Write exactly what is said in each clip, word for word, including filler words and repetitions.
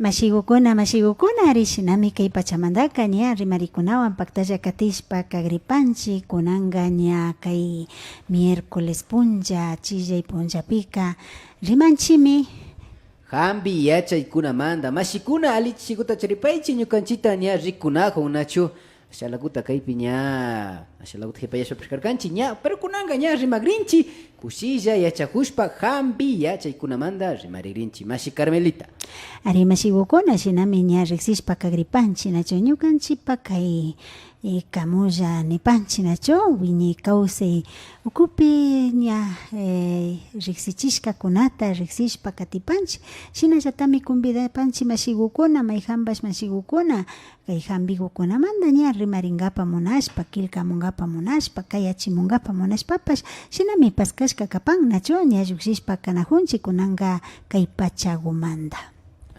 Mashigukuna, mashigukuna, ari shinami kay pachamandaka ña rimarikunawan paktalla katishpa kagripanchi, kunanga ña kay miércoles punlla, chillay punllapika rimanchimi. Jambi yachaykunamanda, mashikuna, alli chishikuta charipaychi, ñukanchita ña rikunajun, nachu? Ashalaguta kaypi ña, ashalaguta jipayashpapash karkanchi ña, pero kunanga ña rimagrinchi, kushilla yachajushpa, jambi yachaykunamanda rimarigrinchi, mashi Carmelita. Ari, mashigukuna, shinami ña riksishpa kagripanchi, nachu? Ñukanchipa kay, eh, kamulla nipanchi, nachu? Wiñay kawsay ukupi ña, eh, riksichishkakunata riksishpa katipanchi. Shinallatami convidapanchi mashigukuna, mayjanpash mashigukuna, kay jambigukunamanda ña rimaringapa munashpa, killkamungapa munashpa, kayachimungapa munashpapash, shinami paskashka kapan, nachu? Ña llukshishpa kanajunchi kunanga kay pachagumanda.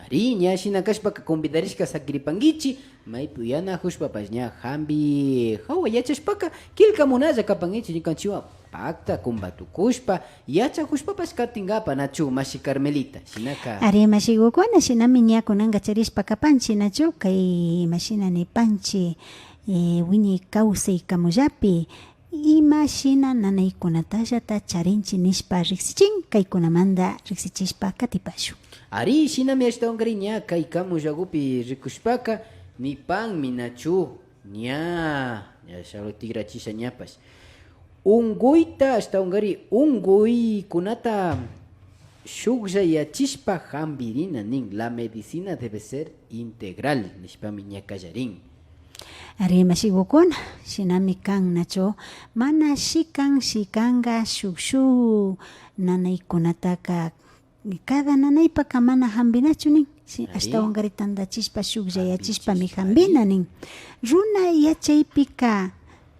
Ari, ña shina kashpaka convidarishka sakiripankichi, maypi uyanajushpapash ña jambi jawa yachashpaka killkamunalla kapankichi ñukanchiwan pakta kumbatukushpa, yachajushpapash katingapa, nachu, mashi Carmelita? Shinaka. Ari, mashigukuna, shinami ña kunanga charishpa kapanchi, nachu? Kay imashina nipanchi, eh, wiñay kawsay kamullapi imashina nanaykunatallata charinchi nishpa riksichin, kaykunamanda riksichishpa katipashun. Ari, shinami ashtawankarin ña kay kamullagupi rikushpaka nipanmi, nachu? Ña, ña shalu tikrachisha ñapash. Unkuyta, ashtawankari unkuykunata shukllay yachishpa jambirina nin, la medicina debe ser integral, nishpami ña kallarin. Ari, mashigukuna, shinami kan, nachu? Mana shikan, shikanga shuk shuk nanaykunataka cada nanaypaka mana jambinachu nin. Shi, ari, ashtawankari tandachishpa, shuklla yachishpami jambina nin. Runa yachaypika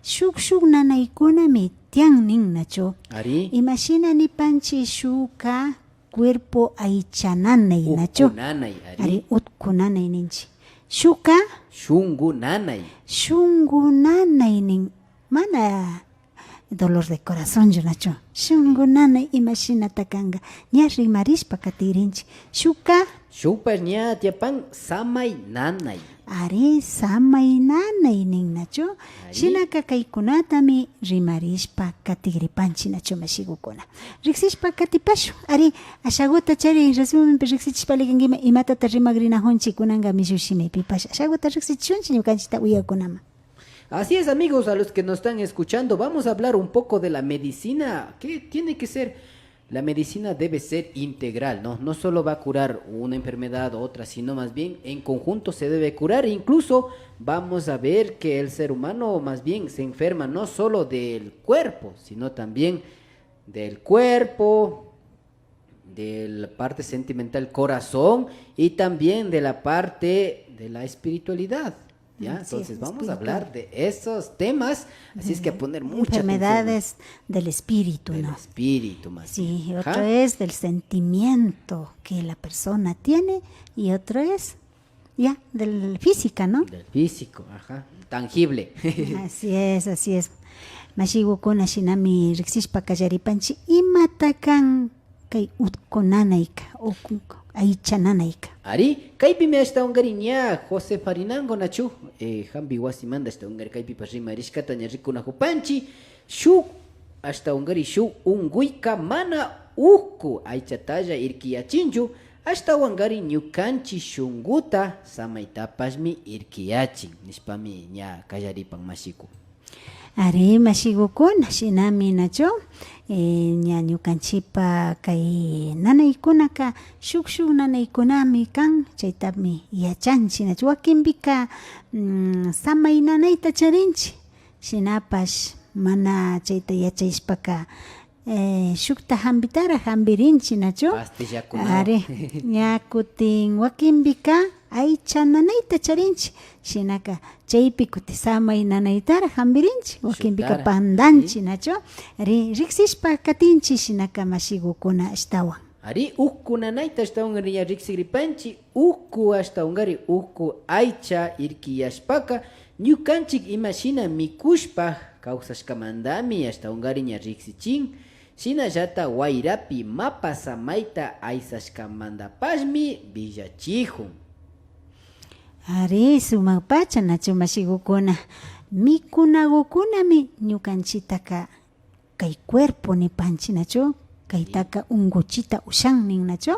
shuk shuk nanaykunami tiyan nin, nachu? Ari. Imashina nipanchi, shukka cuerpo aycha nanay, nachu? Utku nanay, ari. Ari, utku nanay ninchi. Shukka shunku nanay. Shunku nanay nin. Mana dolor de corazón, nachu? Shunku nanay imashinata kanga. Ña rimarishpa katigrinchi. Shukka. Shukpash ña tiyapan samay nanay. Ari, samay nanay nin, nachu? Ari. Shinaka kaykunatami rimarishpa katigripanchi, nachu, mashigukuna? Riksishpa katipashun. Ari, ashaguta chari resumenpi riksichishpa alli kankima, imatata rimagrinajunchi kunanga mishu shimipipash. Ashaguta riksichishunchi ñukanchita uyakunaman. Así es, amigos, a los que nos están escuchando, vamos a hablar un poco de la medicina. ¿Qué tiene que ser? La medicina debe ser integral, ¿no? No solo va a curar una enfermedad u otra, sino más bien en conjunto se debe curar. Incluso vamos a ver que el ser humano más bien se enferma no solo del cuerpo, sino también del cuerpo, de la parte sentimental, corazón, y también de la parte de la espiritualidad, ¿ya? Así es, entonces vamos a hablar de esos temas, así es que a poner mucha atención. Enfermedades del espíritu, ¿no? Del espíritu, más bien. Sí, y otro es del sentimiento que la persona tiene, y otro es ya, del física, ¿no? Del físico, ajá, tangible. Así es, así es. Mashigukuna, shinami riksishpa kallaripanchi, imata kan kay utku nanayka, utku aycha nanayka. Ari, kaypimi ashtawankari ña José Farinango, nachu? Eh, jambi wasimanda ashtawankari kaypipash rimarishkata ña rikunajupanchi. Shuk, ashtawankari shuk unkuyka mana utku aychatalla irkiyachinchu, ashtawankari ñukanchi shunkuta samaytapashmi irkiyachin, nishpami ña kallaripan mashiku. Ari, mashigukuna, shinami, nachu? Eh, ña ñukanchipa kay nanaykunaka shuk shuk nanaykunami kan, chaytami yachanchi, nachu? Wakinpika, mm, samay nanayta charinchi, shinapash mana chayta yachashpaka, eh, shukta jambitara jambirinchi, nachu? Pastillakunawan. Ari, ña kutin wakinpika aycha nanayta charinchi, shinaka chaypi kutin samay nanaytara jambirinchi, wakinpika pandanchi, nachu? Ri-, riksishpa katinchi, shinaka mashigukuna ashtawan. Ari, utku nanayta ashtawankari ña riksigripanchi, utku ashtawankari utku aycha irkiyashpaka, ñukanchik imashina mikushpa kawsashkamandami ashtawankari ña riksichin, shinallata wayrapi mapa samayta aysashkamandapashmi willachijun. Ari, sumak pacha, nachu, mashigukuna? Mikunagukunami ñukanchitaka kay cuerpo nipanchi, nachu? Kaytaka unguchita ushan nin, nachu?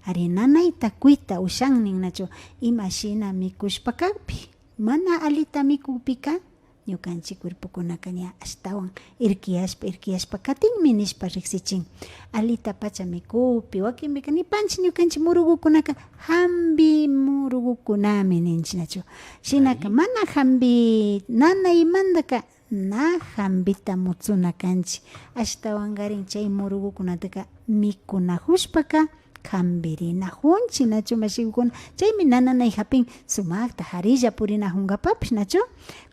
Ari, nanayta kuyta ushan nin, nachu? Imashina mikushpa kakpi, mana alita mikukpika, ñukanchi cuerpokunaka ña ashtawan irkiyashpa, irkiyashpa katinmi nishpa riksichin. Alita pacha mikukpi, wakinpika nipanchi ñukanchi murugukunaka jambi murugukunami ninchi, nachu? Shinaka mana jambi nanaymandaka na jambita mutsuna kanchi. Ashtawankarin chay murugukunataka mikunajushpaka jambirinajunchi, nachu, mashigukuna? Chaymi nananay japin sumakta jarilla purinajunkapapis, nachu?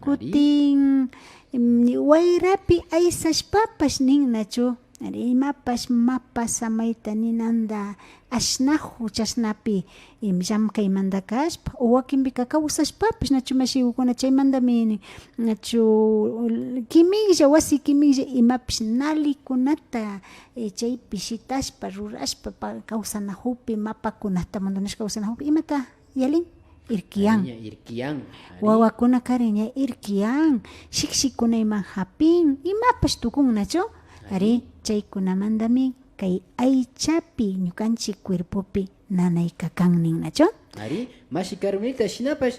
Kutin, mm, wayrapi aysashpapash nin, nachu? Ari, imapash mapa samayta ninanda ashnaju chashnapi, em, llamkaymanda kashpa, o wakinpika kawsashpapash, nachu, mashigukuna? Chaymandami, nachu, kimiklla, wasi kimiklla imapish nalikunata, eh, chaypi shitashpa, rurashpa, pa-, kawsanajukpi, mapakunata mundunashka kawsanajukpi, imata yalin? Irkiyan. Ari, ña irkiyan. Ari. Wawakunakarin ña irkiyan, shikshikunayman japin, imapash tukun, nachu? Ari, chaykunamandami kay aychapi, ñukanchi cuerpopi nanayka kan nin, nachu? Ari, mashi Carmelita, shinapash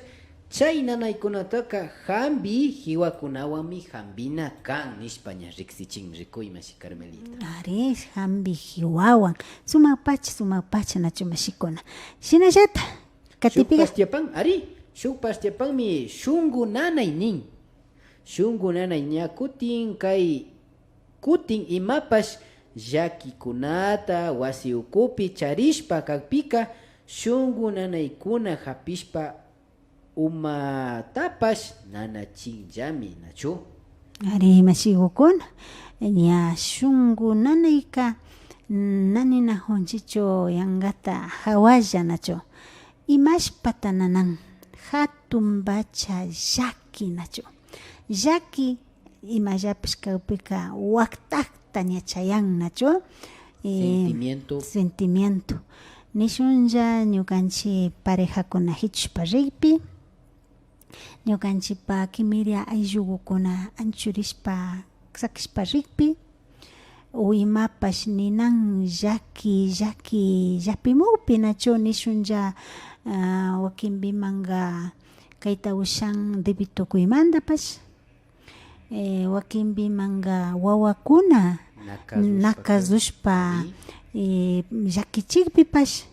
chay nanaykunataka jambi jiwakunawanmi jambina kan nishpa ña riksichin, rikuy, mashi Carmelita. Ari, jambi jiwawan. Sumak pacha, sumak pacha, nachu, mashikuna? Shinallata, katipika. Shuk pastiapan, ari, shuk pastiapanmi shunku nanay nin. Shunku nanay ña kutin kay, kutin imapash llakikunata wasi ukupi charishpa kakpika, shunku nanaykuna japishpa umatapash nanachinllami, nachu? Ari, mashigukuna, ña shunku nanayka naninajunchichu yankata jawalla, nachu? Imashpata nanan? Jatun pacha llaki, nachu? Llaki imallapish kakpika waktakta ña chayan, nachu? Eh, sentimiento. Sentimiento. Nishunlla ñukanchi parejakuna jichushpa rikpi, ñukanchipa kimiria ayllugukuna anchurishpa sakishpa rikpi, o imapash ninan llaki, llaki llapimukpi, nachu? Nishunlla, ah, wakinpimanka kayta ushan debi tukuymantapash, eh, wakinpimanka wawakuna na kazushpa, na kazushpa, eh, llakichikpipash,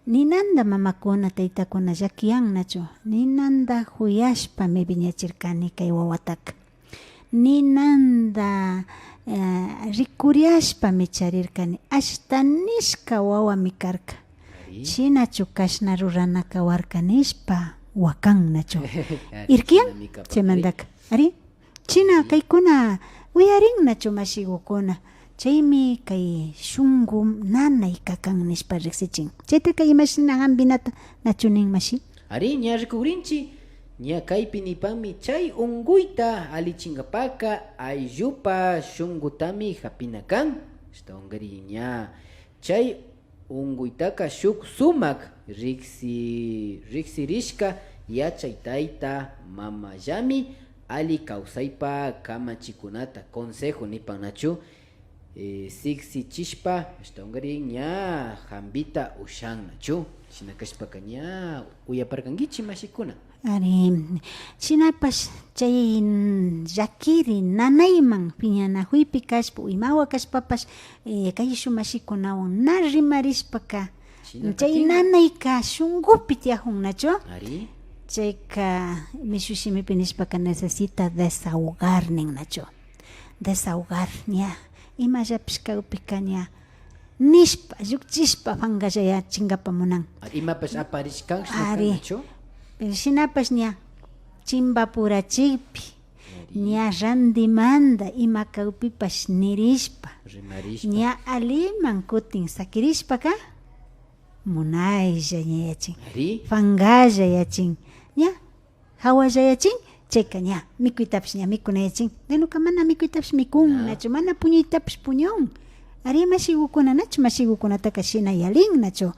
ninanda mamakuna, taytakuna llakiyan, nachu? Ninanda juyashpami wiñachirkani kay wawataka. Ninanda, eh, rikuriashpami charirkani. Ashta nishka wawami karka. Ari. Shinachu kashna rurana kawarka nishpa wakan, nachu? Ari, irkiyan shinami kapan, chaymantaka. Ari. Ari. Shina kaykuna uyarin, nachu, mashigukuna? Chaymi kay shunku nanayka kan nishpa riksichin. Chaytaka imashina jambinata, nachu, nin, mashi? Ari, ña rikugrinchi. Ña kaypi nipanmi chay unkuyta allichinkapaka ayllupa shunkutami japina kan. Ashtawankarin ña chay unkuytaka shuk sumak riksi-, riksirishka yachay tayta mamallami alli kawsaypa kamachikunata, consejo nipan, nachu, eh, siksichishpa, ashtawankarin ña jambita ushan, nachu. Shina kashpaka ña uyaparkankichi, mashikuna. Ari, shinapash chay, mm, llakiri nanayman piñanajuypi kashpa o imawa kashpapash, eh, kay shuk mashikunawan na rimarishpaka, shina chay katin, nanayka shunkupi tiyajun, nachu? Ari. Chayka mishu shimipi nishpaka necesita desahogar nin, nachu? Desahogar, ña, imallapish kakpika ña nishpa, llukchishpa pankallayachinkapa munan. Imapash aparishkan, ari, nachu? Pero shinapash ña chimpapurachikpi, ari, ña randimanta ima kakpipash nirishpa, rimarishpa, ña alliman kutin sakirishpaka, munaylla ña yachin, ari, pankalla yachin, ña jawalla yachin, chayka ña mikuytapish ña mikunayachin. Denoka mana mikuytapish mikun, na, nachu, mana puñuytapish puñun. Ari, mashigukuna, nachu, mashigukunataka shina yalin, nachu.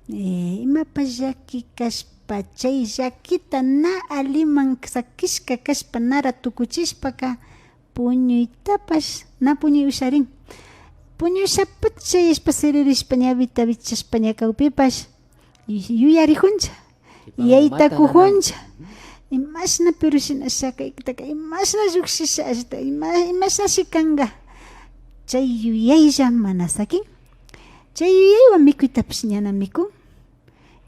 Eh, imapash llaki kashpa, chay llakita na aliman sakishka kashpa, nara tukuchishpaka, puñuytapash na puñuy usharin. Puñushapacha chayashpa, siririshpa, ñawita wichashpa, ña kakpipash, y yuyarikuncha, yaytakukuncha. Imashna pero shinasha kaytaka, imashna llukshisha ashta, ima, imashnashi kanka. Chay yuyaylla mana sakin. Chay yuyaywan mikuytapash ñana mikun.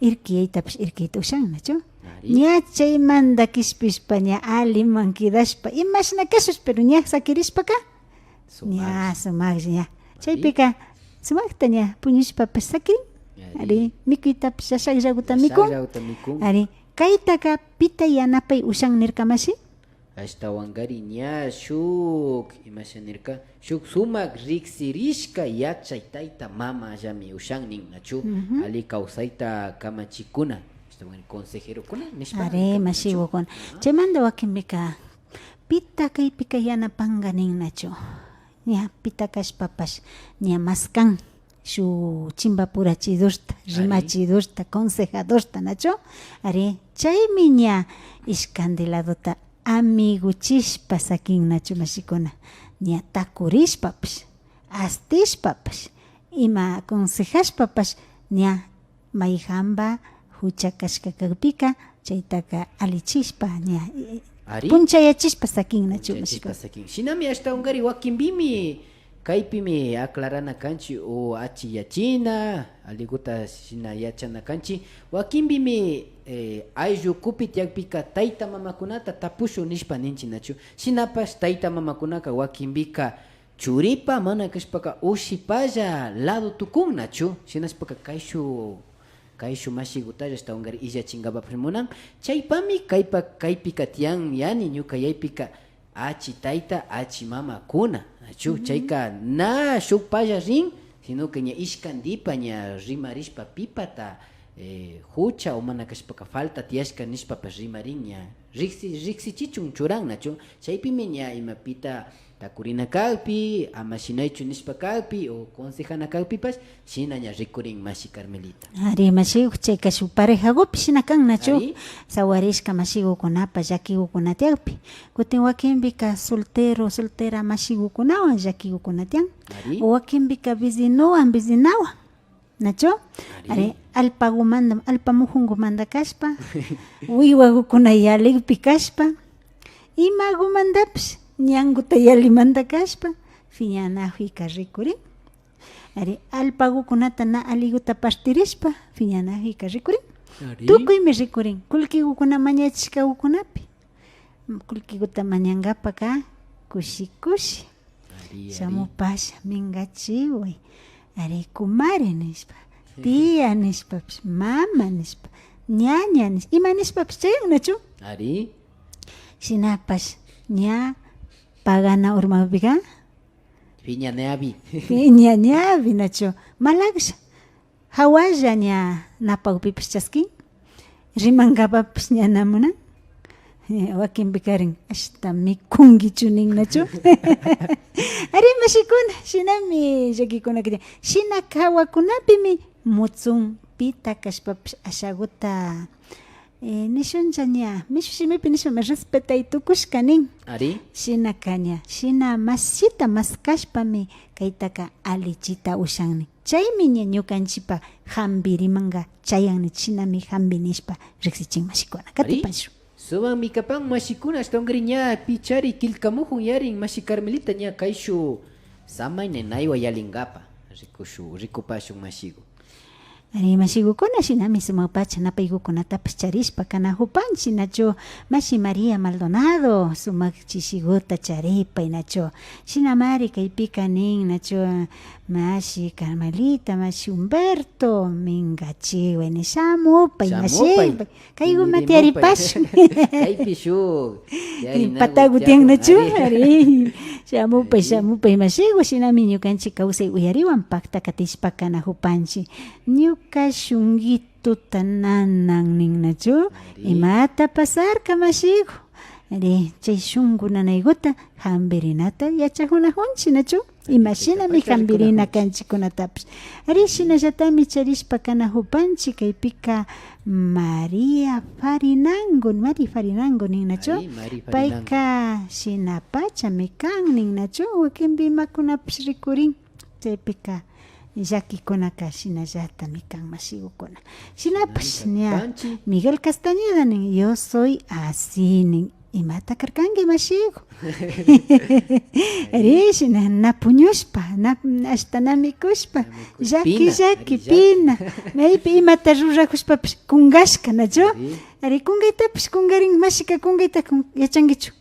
Irkiyaytapash irkiyta ushan, nachu? Ari. Ña chaymanta kishpishpa, ña aliman kidashpa, imashna kashush, pero ña sakirishpaka, ña sumaklla, ña. Ari. Chaypika, sumakta ña puñushpapash sakirin. Ari. Ari, mikuytapash llashakllakuta mikun. Llashakllakuta mikun. Ari, kaytaka pita yanapay ushan nirka mashi? Ashtawankari ña shuk, imasha nirka, shuk sumak riksirishka yachay tayta mamallami ushan nin, nachu? Ujú. Ali kawsayta kamachikuna, ashtawankari consejerokuna nishpa. Ari, kama, nachu? Mashigukuna. Ajá. Chaymanta wakinpika, pita kaypika yanapanka nin, nachu? Ña pita kashpapash ña maskan shuk chimpapurachidurta, ari, rimachidurta, consejadurta, nachu? Ari, chaymi ña ishkandiladuta amiguchishpa sakin, nachu mashikuna? Ña takurishpapash, astishpapash, ima aconsejashpapash, ña mayjanpa hucha kashka kakpika, chaytaka alichishpa, ña, eh, ari, punchayachishpa sakin, nachu mashikuna? Punchayachishpa sakin. Shinami ashtawankari wakinpimi, kaypimi aclarana kanchi o achiyachina, aliguta shina yachana kanchi. Wakinpimi, eh, ayllu ukupi tiyakpika tayta mamakunata tapushun nishpa ninchi, nachu? Shinapash tayta mamakunaka wakinpika churipa, mana kashpaka ushipalla lado tukun, nachu? Shinashpaka kayshu, kayshu mashigutalla ashtawankari illachinkapapash munan. Chaypami kaypa, kaypika tiyan yani ñuka yaypika achi tayta, achi mamakuna, nachu? Ujú. Chayka na shukpalla rin, sino que ña ishkandipa ña rimarishpa pipata, eh, hucha o mana kashpaka falta tiyashka nishpapash rimarin ña. Riksi-, riksichichun churan, nachu? Chaypimi ña imapita takurina kakpi, ama shinaychu nishpa kakpi o consejana kakpipash, shina ña rikurin mashi Carmelita. Ari, mashigu, chayka shuk parejagupi shina kan, nachu? Ari. Sawarishka mashigukunapa llakigukuna tiyakpi. Kutin wakinpika soltero, soltera mashigukunawan llakigukuna tiyan. Ari. O wakinpika vecinowan, vecinawan. Nachu? Ari. Ari, allpagumanta, allpa mujungumanta kashpa, wiwagukuna yalikpi kashpa, imagumantapish ñanguta yalimanta kashpa, piñanajuyka rikurin. Ari, allpagukunata na aliguta partirishpa, piñanajuyka rikurin. Ari. Tukuymi rikurin, kullkigukuna mañachishkagukunapi. Kullkiguta mañankapaka kushi kushi. Ari, ari. Shamupasha, mingachiway. Ari, kumari nishpa, tía nishpapish, mama nishpa, ñaña nishpa, ima nishpapish chayan, nachu? Ari. Shinapash ña pagana urmapika piña ñawi. Piña ñawi, nachu? Malaksha. Hawalla ña napakpipash chaskin, rimankapapash ña na munan. Eh, wakinpikarin, ashta mikunkichu nin, nachu? Ari, mashikuna, shinami llakikunaka tiyan. Shina hawakunapimi mutsun pita kashpapash ashaguta, eh, nishuncha ña, mishu shimipi nishpami respetay tukushka nin. Ari. Shinaka ña, shina mashita maskashpami kaytaka alichita ushan nin. Chaymi ña ñukanchipa hampirimanka chayan nin, shinami hampi nishpa riksichin mashikuna. Ari. Katipashun. Sumakmi kapan mashikuna, ashtawankari ña pichari killkamujun yarin mashi Carmelita, ña kayshu samay ninaywa yalinkapa. Rikushu, rikupashun mashigu. Ari, mashigukuna, shinami sumak pacha napaygukunatapash charishpa kanajupanchi, nachu? Mashi María Maldonado, sumak chishiguta charipay, nachu? Shinamari kaypika nin, nachu? Mashi Carmelita, mashi Humberto, mingachiway, ni shamupay, shamupay. Mashipay. Kayguma tiyaripashun. Kaypi shuk patagu tiyan, nachu? Ari. Ari. Shamupay, ari, shamupay, mashigu, shinami ñukanchi kawsay uyariwan pakta katishpa kanajupanchi. Ñuka shunguituta nanan nin, nachu? Ari. Imata pasarka, mashigu? Ari, chay shunku nanaykuta jampirinata yachajunakunchik, nachu? Ari, imashinami chaytapash jampirina yacharijunakunchik. Kanchikkunatapash. Ari, shinallatami charishpa kanajupanchik, kaypika María Farinango, Mari Farinango nin, nachu? Ari, Mari Farinango. Payka shinapachami kan nin, nachu? Wakinpi imakunapash rikurin. Chaypika llakikunaka shinallatami kan, mashigukuna. Shinapash ña Miguel Castañeda nin, "Yo soy así", nin. Imata karkanki, mashigu? Ari, shina na puñushpa, na, ashta na mikushpa, llaki, llaki, pina. Maypi imata rurajushpapash kungashka, nachu? Ari, kungaytapash kungarin, mashika kungayta kun-, yachankichu?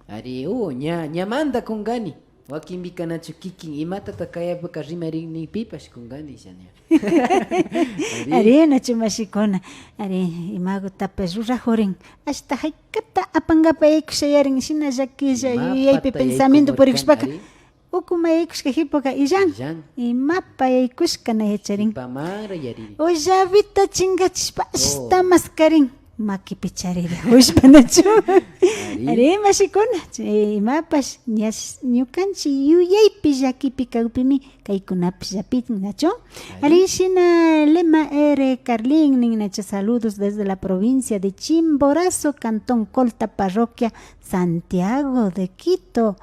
Ari, uh, ña, ñamanta kungani. Wakinpika nachu kikin imatata kayapaka rimarin nikpipash kungani, shani. Ari. Ari, nachu mashikuna. Ari, imagutapash rurajurin. Ashta jaykata apankapa yaykusha yarin, shina llakilla yuyaypi pensamiento purikushpaka. Ari. Ukuma yaykushka jipuka illan. Illan. Imapa yaykushka na yacharin. Jipamanra yariri. O llavita chingachishpa ashta maskarin. Makipi charirijushpa, nachu? Ari. Ari, mashikuna, chay imapash ña-, ñukanchik yuyaypi llakipi kakpimi kaykunapash llapin, nachu? Ari. Ari, shina Lema R. Carlin nin, nachu? Saludos desde la provincia de Chimborazo, cantón Colta, parroquia Santiago de Quito.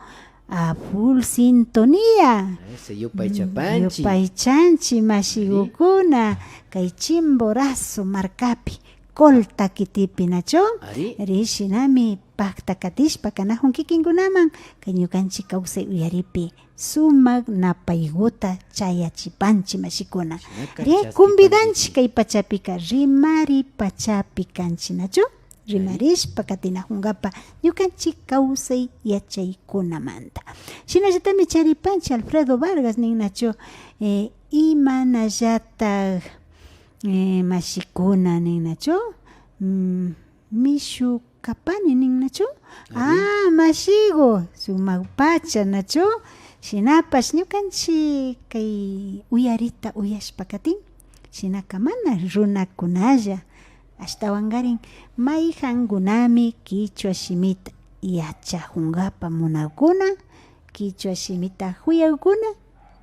A full sintonía. Ese, yupaychapanchik. Mm, yupaychanchik, mashigukuna. Ari. Kay Chimborazo markapi, Colta kitipi, nachu? Ari. Ari, shinami pakta katishpa kanajun kikinkunaman, kay ñukanchik kawsay uyaripi sumak napaykuta chayachipanchik, mashikuna. Shinaka. Ari, chaskipanchik. Convidanchik kay pachapika, rimari pachapi kanchik, nachu? Rimarishpa katinajunkapa ñukanchik kawsay yachaykunamanta. Shinallatami charipanchik Alfredo Vargas nin, nachu, eh, imanallatak, eh, mashikuna nin, nachu, mm, mishu kapani nin, nachu. Ari. Ah, mashigu, sumak pacha, nachu. Shinapash ñukanchik kay uyarita uyashpa katin, shinaka mana runakunalla. Ashtawankarin mayjankunami kichwa shimita yachajunkapa munakuna, kichwa shimita juyakkuna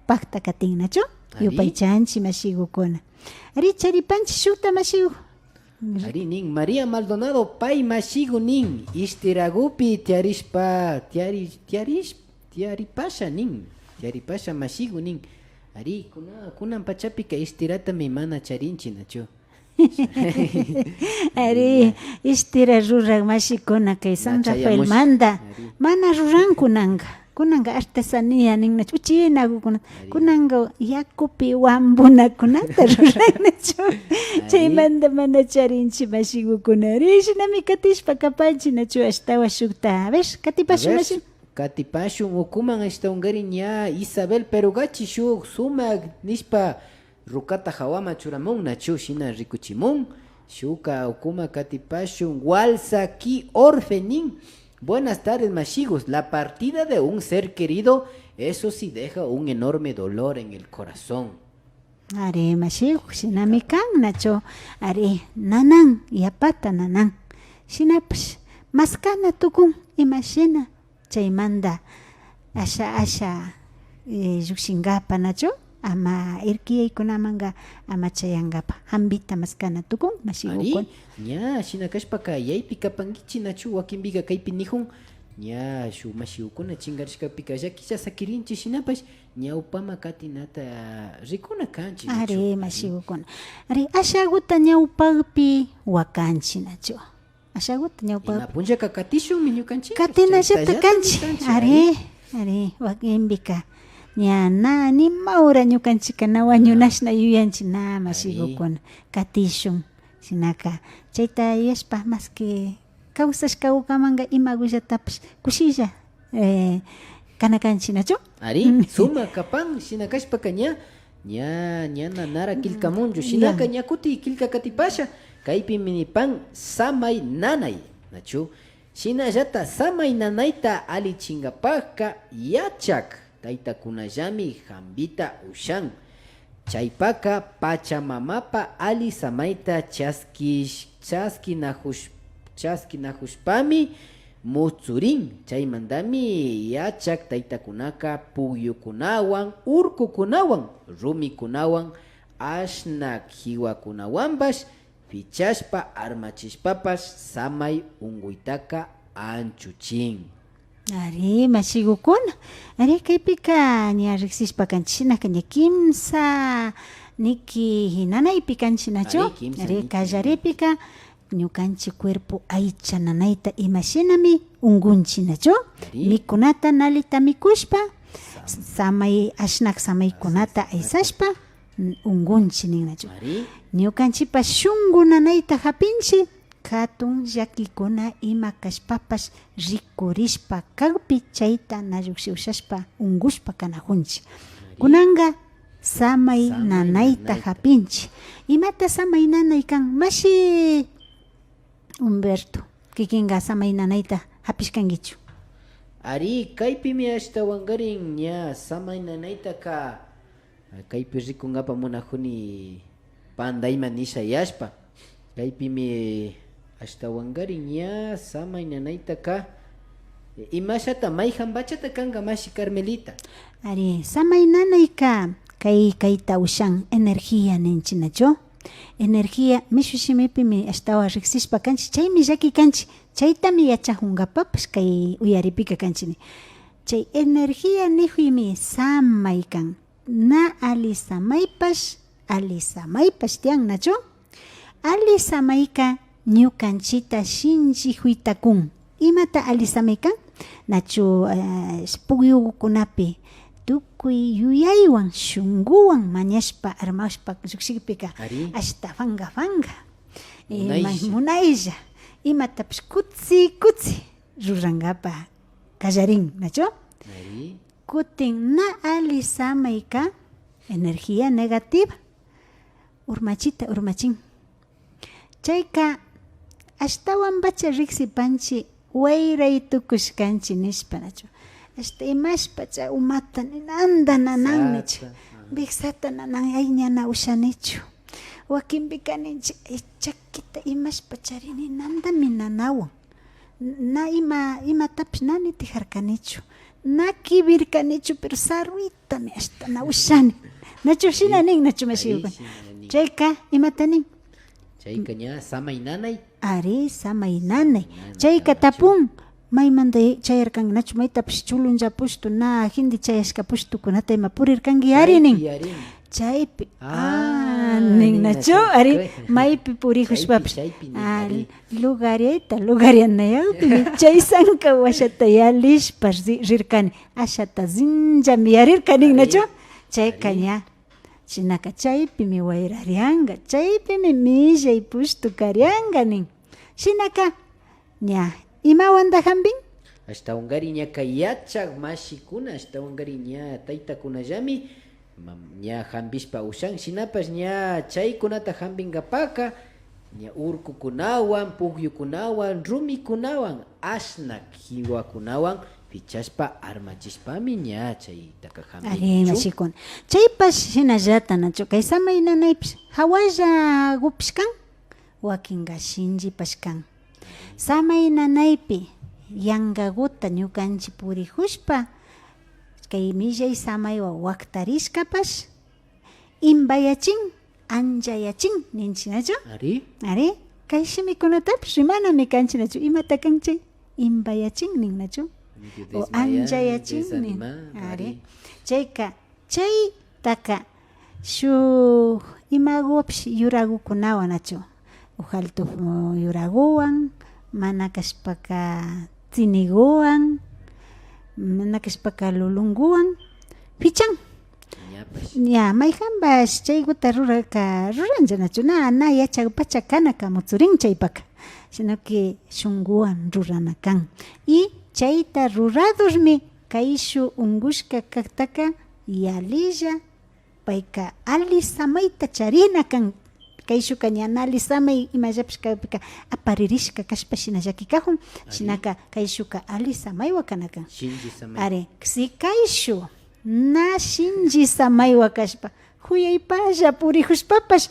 pakta katin, nachu? Ari. Yupaychanchik, mashigukuna. Ari, charipanchik shukta mashigu. Ari, nin María Maldonado, pay mashigu nin, ishtiragupi tiyarishpa, tiyari-, tiyarish-, tiyaripasha nin, tiyaripasha mashigu nin. Ari, kuna-, kunan pachapika ishtiratami mana charinchik, nachu? Ari, ishtira rurak mashikuna kay San Rafaelmanta mana rurankunanka. Kunanka artesanía ninnachu, uchinakukuna. Ari. Kunanka yakupi wampunakunata rurannachu. Ari. Chaymanta mana charinchik mashikukuna. Ari, shinami katishpa kapanchik nachu, ashtawan shukta. A ver, katipashun mashi. Katipashun ukuman ashtawankarin ña Isabel Perugachi shuk sumak nishpa rukata jawaman churamun nachu, shina rikuchimun. Shukka ukuma katipashun, Walsaki Orfe nin, buenas tardes mashigus, la partida de un ser querido, eso sí deja un enorme dolor en el corazón. Ari mashigu, shinami kan nachu, ari nanan, yapata nanan. Shinapash maskana tukun, imashina. Chaymanta asha, asha, eh, llukshinkapa nachu, ama irkiyaykunamanka ama chayankapa, jampita maskana tukun, mashigukuna. Ari, ña shina kashpaka yaypi kapankichik nachu, wakinpika kaypi nijun, ña shuk mashigukuna chinkarishkapika llakilla sakirinchik, shinapash ñawpaman katinata rikuna kanchik nachu. Ari, mashigukuna. Ari, ashaguta ñawpakpi wakanchik nachu. Ashaguta ñawpa. Ima punllaka katishunmi ñukanchik. Katinallata kanchik. Ari, ari, wakinpika ña na nima hora ñukanchikka na wañunashna yuyanchik, na mashigukuna. Katishun. Shinaka chayta yuyashpa, maski kawsashka ukamanka imagullatapash kushilla eh, kana kanchik nachu? Ari, sumak kapan, shina kashpaka ña, ña, ña na nara killkamunchu. Shinaka ña kuti killka katipasha, kaypimi nipan samay nanay, nachu? Shinallata samay nanayta allichinkapakka yachak taytakunallami jampita ushan. Chaypaka pachamamapa alli samayta chaskish-, chaskinajush-, chaskinajushpami mutsurin. Chaymantami yachak taytakunaka pukyukunawan, urkukunawan, rumikunawan, ashnak kiwakunawanpash pichashpa, armachishpapash samay unkuytaka anchuchin. Ari, mashigukuna. Ari, kaypika ña riksishpa kanchik, shinaka ña kimsa niki nanaypi kanchik, nachu? Ari, kimsa Ari, niki. Kallaripika ñukanchik cuerpo aycha nanayta imashinami unkunchik, nachu? Ari. Mikunata nallita mikushpa, samay, ashnak samaykunata aysashpa, unkunchik nin, nachu? Ari. Ñukanchikpa shunku nanayta hapinchik, hatun llakikuna ima kashpapash rikurishpa kakpi chayta na llukshi ushashpa unkushpa kanakunchik. Ari. Kunanka samay Samay nanayta nanayta. hapinchik. Imata samay nanay kan, mashi Humberto? Kikinka samay nanayta hapishkankichu? Ari, kaypimi ashtawankarin ña samay nanaytaka, kaypi rikunkapak munakuni panda ima nishayashpa. Kaypimi ashtawankarin ña samay nanaytaka, imashata, mayhan pachata kanka, mashi Carmelita? Ari, samay nanayka kay, kayta ushan energía ninchik, nachu? Energía mishu shimipimi ashtawan riksishpa kanchik, chaymi llaki kanchik, chaytami yachakunkapapash kay uyaripika kanchik nin. Chay energía nikuymi samay kan, na alli samaypash, alli samaypash tiyan, nachu? Alli samayka ñukanchikta shinchikuyta kun. Imata alli samay kan? Nachu, eh, pukyukunapi tukuy yuyaywan, shunkuwan mañashpa, armashpa llukshikpika, Ari. ashta fanka fanka, eh, Munaylla. ma-, munaylla, imatapash kutsi kutsi rurankapak kallarin, nachu? Ari. Kutin na alli samayka energía negativa, urmachita urmachin. Chayka ashtawanpacha riksipanchik wayray tukushkanchik nishpa, nachu? Ashta imashpacha umata ninanta nanan nichik. Wiksata, ajá. Wiksata nanan, ay, ña na ushanichu. Wakinpika ninchik, ay, chakita imashpachari ninantami nanawan. Na ima, imatapish na nitijarkanichu, na kibirkanichu, pero saruytami ashta na ushani. Nachu shina nin, nachu mashigukuna? Ari, shina nin. Chayka, imata nin? Chayka ña samay nanay. Ari, samay nanay. Samay nanay, Chayka nachu? Tapun, maymanta chayarkanki, nachu? Maytapish chulunlla pushtu, na hindi chayashka pushtukunata ima purirkanki, ari nin. Chaypi, ari nin. Chaypi. Ah, Ah, nin, nin, nachu? Nachu? Ari, maypi purijushpapish. Chaypi, chaypi, nin, Ah, ari. Lugariayta, lugarianayakpi, chay sanka washata yalishpa ri-, rirkani, ashata sinllami yarirka nin, Ari. nachu? Chayka Ari. ña, shinaka chaypimi wayrarianka, chaypimi millay pushtu karianka nin. Shinaka, ña, imawanta hampin? Ashtawankari ña kay yachak mashikuna, ashtawankari ña taytakunallami, Mam-, ña hampishpa ushan, shinapash ña chaykunata hampinkapaka, ña urkukunawan, pukyukunawan, rumikunawan, ashna kiwakunawan pichashpa armachishpami ña chaytaka Ari, hampinchun. mashikuna. Chaypash shinallata, nachu, kay samay nanaypish hawallagupish kan, wakinka shinllipash kan. Samay nanaypi yankaguta ñukanchik purijushpa, kay millay samaywan waktarishkapash, imbayachin, anchayachin ninchik, nachu? Ari. Ari, kay shimikunatapish rimanami kanchik, nachu? Imata kan chay? Imbayachin nin, nachu? Medio O desmayado, anchayachin nin. desanimado, Ari. ari. Chayka, Chaytaka shuk imagupish yuragukunawan, nachu? Ojalto yuraguwan, mana kashpaka tsiniguwan, mana kashpaka lulunguwan pichan. Ñapash. Ña, mayjanpash chayguta rurarka ruranlla, nachu? Na, na yachakpacha kanaka mutsurin chaypaka, sino que shunguwan rurana kan. Y chayta ruradormi Kayshu unkushka kaktaka yalilla, payka alli samayta charina kan. Kayshuka ña na alli samay imallapish kakpika aparirishka kashpa shina llakikajun, Ari. shinaka kayshuka alli samaywan kana kan. Shinlli samay. Ari, si kayshu na shinlli samaywan kashpa, juyaypalla purijushpapash,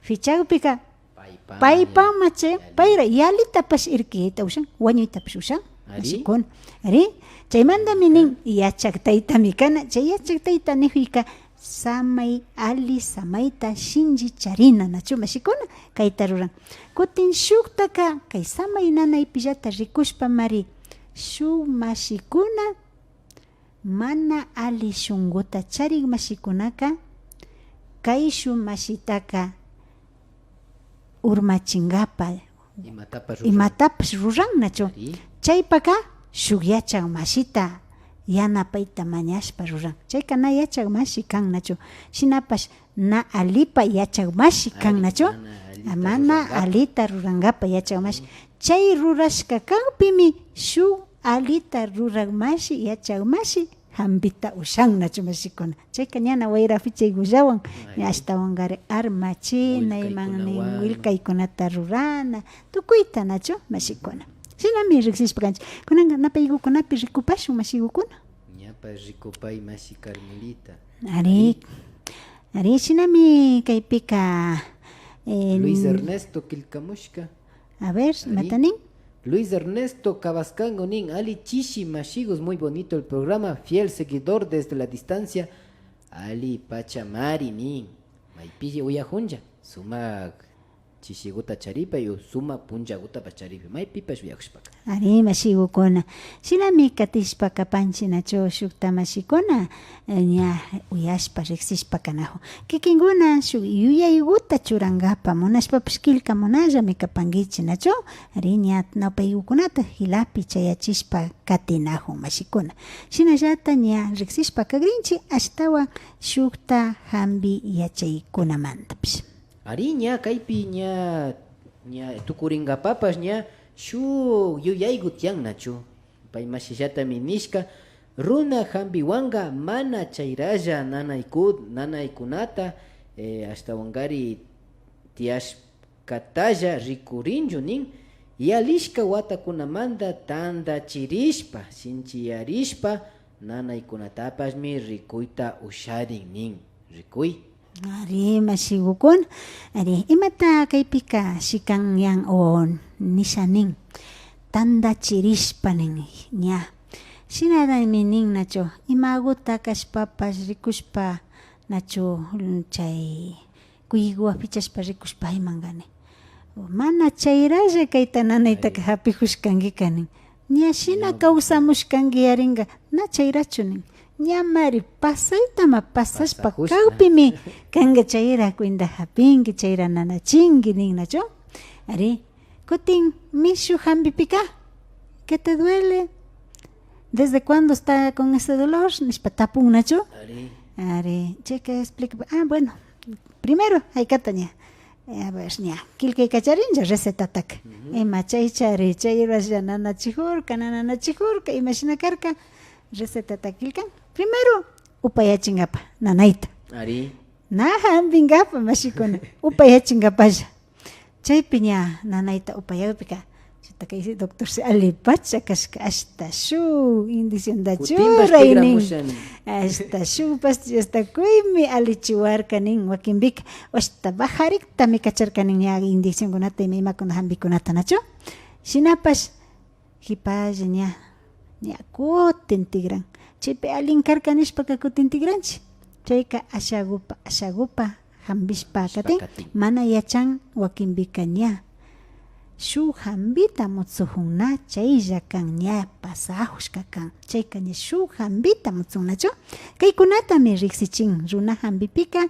fichakpika Paypama Paypama ña chay, yalli. payra yallitapash irkiyayta ushan, wañuytapash ushan. Ari. Mashikuna. Ari, chaymantami nin, yachak taytami kana, chay yachak tayta nikuyka samay, ali samayta shinchi charina, nachu mashikuna, kayta ruran. Kutin shuktaka, kay samay nanaypillata rikushpamari, shuk mashikuna mana ali shunkuta charik mashikunaka, kay shuk mashitaka urmachingapa imatapash ruran, imatapash ruran, nachu. Ari. Chaypaka shuk yachak mashita yanapayta mañashpa ruran. Chayka na yachak mashi kan, nachu. Shinapash na alipa yachak mashi kan, ari, nachu. Mana alita, mana rurangapa, alita rurangapa yachak mashi. Ari. Chay rurashka kakpimi shuk alita rurak mashi, yachak mashi, hampita ushan, nachu mashikuna. Chayka ñana wayra fichaykullawan, ña ashtawankari armachina, iman nin, willkaykunata rurana, tukuyta, nachu mashikuna. Shinami riksishpa kanchik. Kunanka napaykukunapi rikupashun, mashikukuna. Ñapa rikupay, mashi Carmelita. Ari. Ari. Ari, shinami kaypika, eh, Luis Ernesto killkamushka. A ver, ari, imata nin? Luis Ernesto Cabascango nin, ali chishi mashigus, muy bonito el programa, fiel seguidor desde la distancia, ali pachamari nin, maypi uyakunlla, sumak chishiguta charipay, o sumak punllagutapash charipay, maypipash uyakushpaka. Ari, mashigukuna. Shinami katishpa kapanchik, nachu, shukta mashikuna, eh, ña uyashpa, riksishpa kanakun. Kikinkuna shuk yuyayguta churankapa munashpapash killkamunallami kapankichik, nachu? Ari, ña napaygukunata jilapi chayachishpa katinakun, mashikuna. Shinallata ña riksishpa kakrinchik, ashtawan shukta hampi yachaykunamantapash. Ari, ña kaypi ña, ña tukurinkapapash ña shuk yuyaygu tiyan, nachu. Pay mashillatami nishka, runa hampiwanka mana chayralla nanayku-, nanaykunata, eh, ashtawankari tiyashkatalla rikurinchu nin, yalishka watakunamanta tantachirishpa, shinchiyarishpa, nanaykunatapashmi rikuyta usharin nin. Rikuy. Ari, mashigukuna. Ari, imata kaypika shikanyan o nisha nin? Tantachirishpa nin, ña. Shinallami nin, nachu, imaguta kashpapash rikushpa, nachu, chay kuyayguwan pichashpa rikushpa aymankani. Mana chayralla kayta nanaytaka hapikushkankika nin. Ña shina kawsamushkanki yarinka, na chayrachu nin. Ñamari pasaytama pasashpa kakpimi kanka chayra cuenta hapinki, chayra nanachinki nin, nachu. Ari, kutin mishu hampipika, ¿qué te duele? ¿Desde cuándo está con ese dolor? Nishpa tapun, nachu. Ari. Ari, chayka explica, ah, bueno, primero haykata ña. A ver, ña, killkaykacharinlla recetataka. Ima chaychari, chayralla nanachikurka, na nanachikurka, imashina karka, recetataka killkan. Primero, upayachinkapa nanayta. Ari. Na hampinkapa, mashikuna, upayachinkapalla. Chaypi ña nanayta upayakpika, chuta kay doctorsi allipacha kashka, ashta shuk inyeccionta churay nin. Ashta shuk pastillasta kuymi allichiwarka nin wakinpika. Ashta bajariktami kacharka nin ña inyeccionkunata ima imakuna hampikunata, nachu. Shinapash kipalla ña, ña kutin tikran. Chaypi allin karka nishpaka kutin tikranchik. Chayka ashagupa, ashagupa hampishpa katin, mana yachan wakinpika ña. Shuk hampita mutsukun na chaylla kan, ña pasajushka kan. Chayka ña shuk hampita mutsun, nachu. Kaykunatami riksichin runa hampipika,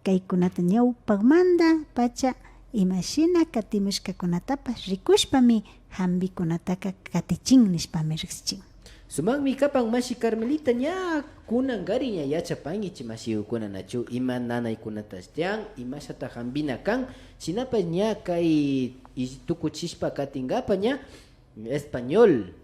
kaykunata ñawpakmanta pacha imashina katimushkakunatapash rikushpami hampikunataka katichin nishpami riksichin. Sumakmi kapan, mashi Carmelita, ña kunankari ña yachapankichik mashikukuna, nachu, ima nanaykunatash tiyan, imashata hampina kan, shinapash ña kay ish-, tukuchishpa katinkapa ña español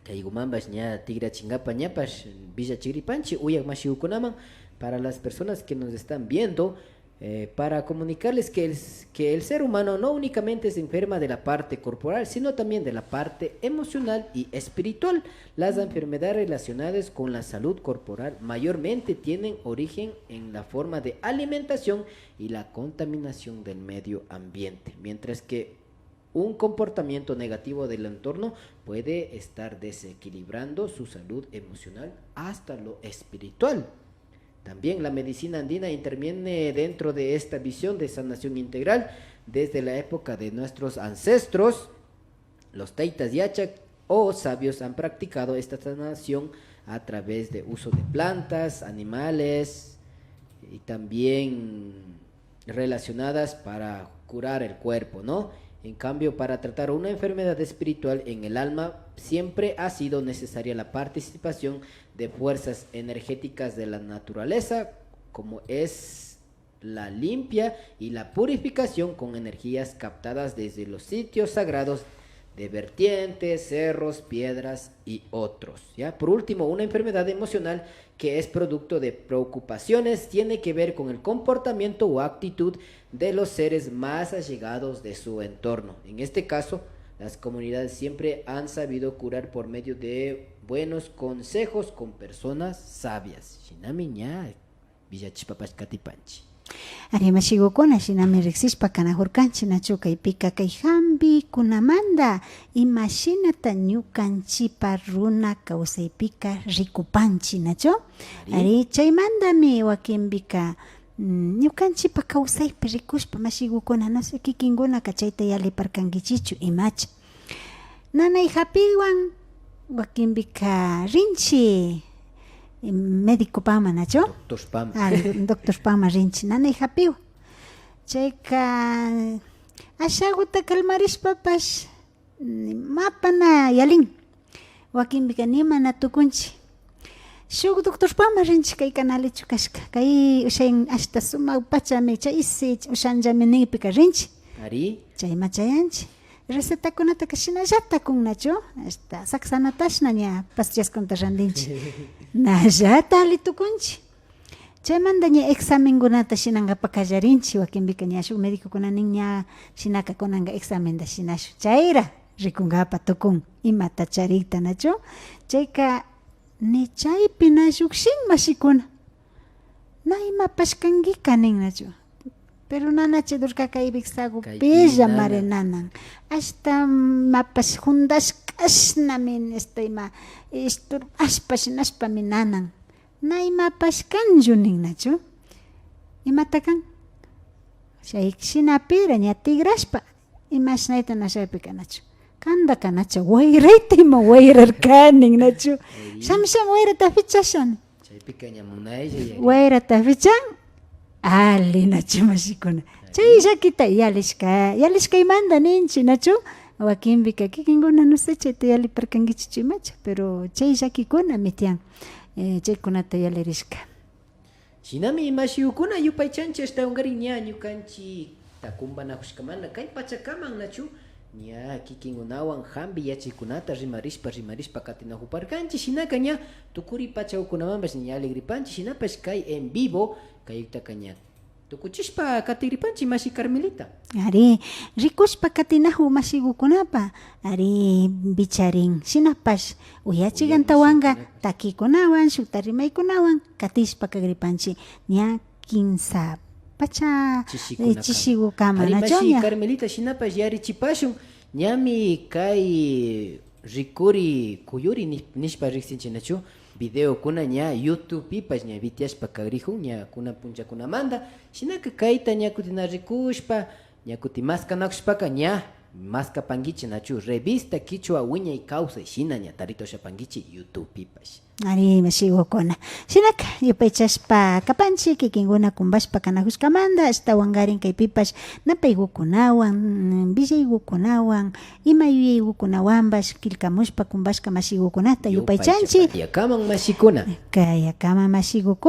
kaykumanpash ña tikrachinkapa ñapash willachikripanchik uyak mashikukunaman, para las personas que nos están viendo, eh, para comunicarles que el, que el ser humano no únicamente se enferma de la parte corporal, sino también de la parte emocional y espiritual. Las enfermedades relacionadas con la salud corporal mayormente tienen origen en la forma de alimentación y la contaminación del medio ambiente, mientras que Un comportamiento negativo del entorno puede estar desequilibrando su salud emocional hasta lo espiritual. También la medicina andina interviene dentro de esta visión de sanación integral. Desde la época de nuestros ancestros, los taitas yachak o sabios han practicado esta sanación a través de uso de plantas, animales y también relacionadas para curar el cuerpo, ¿no? En cambio, para tratar una enfermedad espiritual en el alma, siempre ha sido necesaria la participación de fuerzas energéticas de la naturaleza, como es la limpia y la purificación con energías captadas desde los sitios sagrados de vertientes, cerros, piedras y otros, ¿ya? Por último, una enfermedad emocional que es producto de preocupaciones tiene que ver con el comportamiento o actitud de los seres más allegados de su entorno. En este caso, las comunidades siempre han sabido curar por medio de buenos consejos con personas sabias. Shinami ña villachishpapash katipanchi. Ari, mashigukuna, shinami riksishpa kanajurkanchi, nachu? Kaypika kay jambikunamanda imashinata ñukanchipa runa kawsaypika rikupanchi, nachu? Ari. Ari, chaymandami wakinpika, mm, ñukanchipa kawsaypi rikushpa, mashigukuna, no sé, kikinkunaka chayta yaliparkankichichu imacha. Nanay japiwan wakinpika rinchi, em, médicopaman, nachu? Doctorpaman. Ah, doctorpaman rinchi, nanay japiwan. Chayka ashaguta calmarishpapash, mm, mapa na yalin. Wakinpika nima na tukunchi. Shuk doctorpaman rinchi, kay canalichu kashka, kay ushan ashta sumak pachami, chaysi ushanllami nikpika rinchi. Ari. Chayma chayanchi. Recetakunataka shinallata kun, nachu? Ashta saksanatashna ña pastillaskunata randinchi. Nallata alli tukunchi. Chaymanda ña examenkunata shinangapa kallarinchi, wakinpika ña shuk medicokuna nin ña shinaka kunanka examenda shinashun. Chayra rikunkapa tukun imata charikta, nachu? Chayka ni chaypi na llukshin mashikuna. Na imapash kankika nin, nachu? Pero nanachi durka kay wiksagupilla mari nanan. Ashta imapash jundashkashnami, nishpa ima isturbashpa shinashpami nanan. Na imapash kanchu nin, nachu? Imata kan? Chay shinapira ña tigrashpa, imashnayta nashaypi kanachu? Kandaka nacha wayrayta ima wayrarkanin, nachu? Shami shami wayrata fichashani. Chaypika ña munaylla yari. Wayrata fichan, alli, nachu, mashikuna? Chay llakita yalishka, yalishkaymanda ninchi, nachu? Wakinpika kikinkuna, no sé, chayta yaliparkankichichu imacha, pero chay llakikunami tiyan, eh, chaykunata yalirishka. Shinami mashigukuna yupaychanchi ashtawankarin ña ñukanchi takumbanajushkamanda kay pachakaman, nachu? Ña kikinkunawan jambi yachaykunata rimarishpa, rimarishpa katinajuparkanchi. Shinaka ña tukuri pachakukunamanpash ña alegripanchi. Shinapash kay en vivo kaytaka ña tukuchishpa katigripanchi, mashi Carmelita. Ari, rikushpa katinaju mashigukunapa, ari, vicharin. Shinapash, uyachigantawanka, uyarish, takikunawan, shukta rimaykunawan katishpa kagripanchi. Ña kinsa pacha, eh, chishigukama. Ari, nachu, mashi ña Carmelita, shinapash yarichipashun. Ñami kay rikuri kuyuri ni-, nishpa riksinchi, nachu? Videokuna ña YouTubepipash ña vitiashpa kagrijun, ña kunan punchakunamanda. Shinaka kayta ña kutin na rikushpa, ña kutin maskanakushpaka ña maskapankichi, nachu? Revista Kichwa Wiñay Kawsay shina ña tarita ushapankichi YouTubepipash. Ari, mashigukuna. Shinaka, yupaychashpa kapanchi, kikinkuna kumbashpa kanajushkamanda, ashtawankarin kaypipash napaygukunawan, mm, villaygukunawan, ima yuyaygukunawanpash killkamushpa kumbashka mashigukunata yupaychanchi. Yupaychashpa, kayakaman mashikuna. Kayakaman mashigukuna.